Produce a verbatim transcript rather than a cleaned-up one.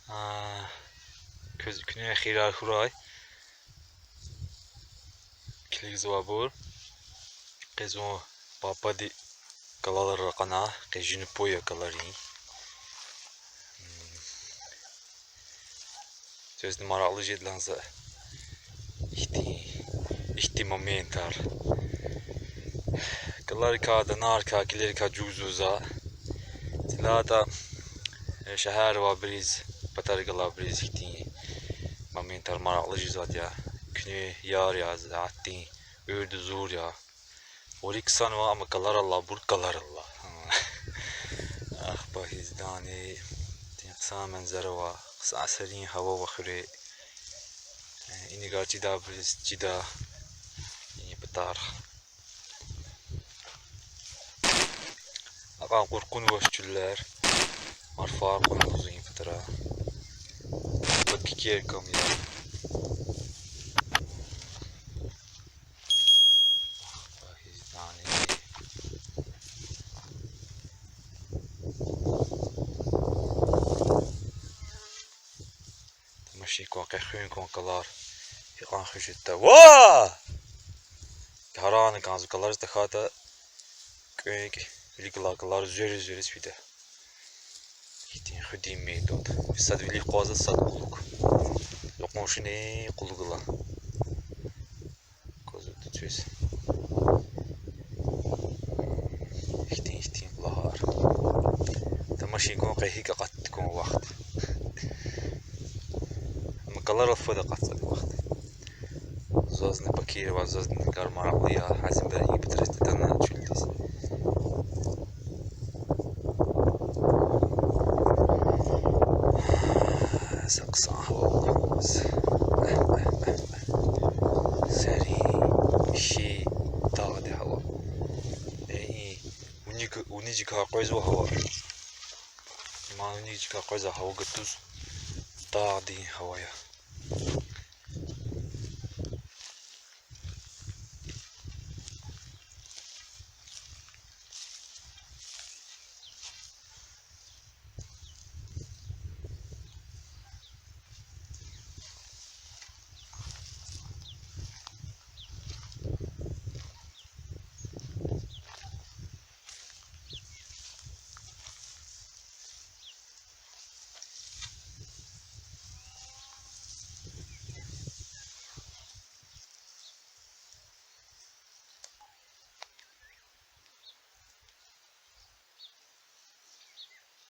А, квез куьне хийирар хьурай. Килигзавайбур. Къе зун папади галалар ракъана, къе жуьнупу я галарин. М. Квезни маракьлу жедлан за ихьтин, ихьтин моментар. Галарикай, данарикай, килерикай жузва за. ЦӀилатӀа, э, шегьерда авайбуруз, патарихъ галайбуруз ихьтин моментар маракьлу жезвайди я. Куьне яр я, затӀдин уьрдузур я. Вири ксанва, амма галарал алайбур галарал ала. Ахпа гьиздани, тин хъсан манзара ава, хъсан серин гьава ава хуьре. Э, инигар чидайбуруз чида и патар. Акьван къуркъун вач чуьллер. Марфар къван лугьузва и патара. Пакикер кам я. Ахпа гьиздани. Тамашин кван, къе хуьн кван галар. Гьикьван хуьз жеда. Ва! Гьарайна кӀанзава, галариз тахьайтӀа кӀвенкӀ, вилик галай галар звери-звери фида. Ихьтин хуьдин метод. Сад вилик акъвазда, сад кьулухъ. Къуншини кьулухъ галай. Кваз туцвез. Ихьтин, ихьтин лагьар. Тамашин кван, къе гьикӀ акъатда кван вахт. Амма галарал фад акъатзавайди вахт. Зазни пакир ава, зазни гар маракьлу я, гьазибур и патара тана чуьлдиз. Са хъсан гьава ава. Серин, ши, дагъдин гьава. Э, и вуник, вуникай къвезвай гьава. Ман вуникай къвезвай гьава гатуз, дагъдин гьава я.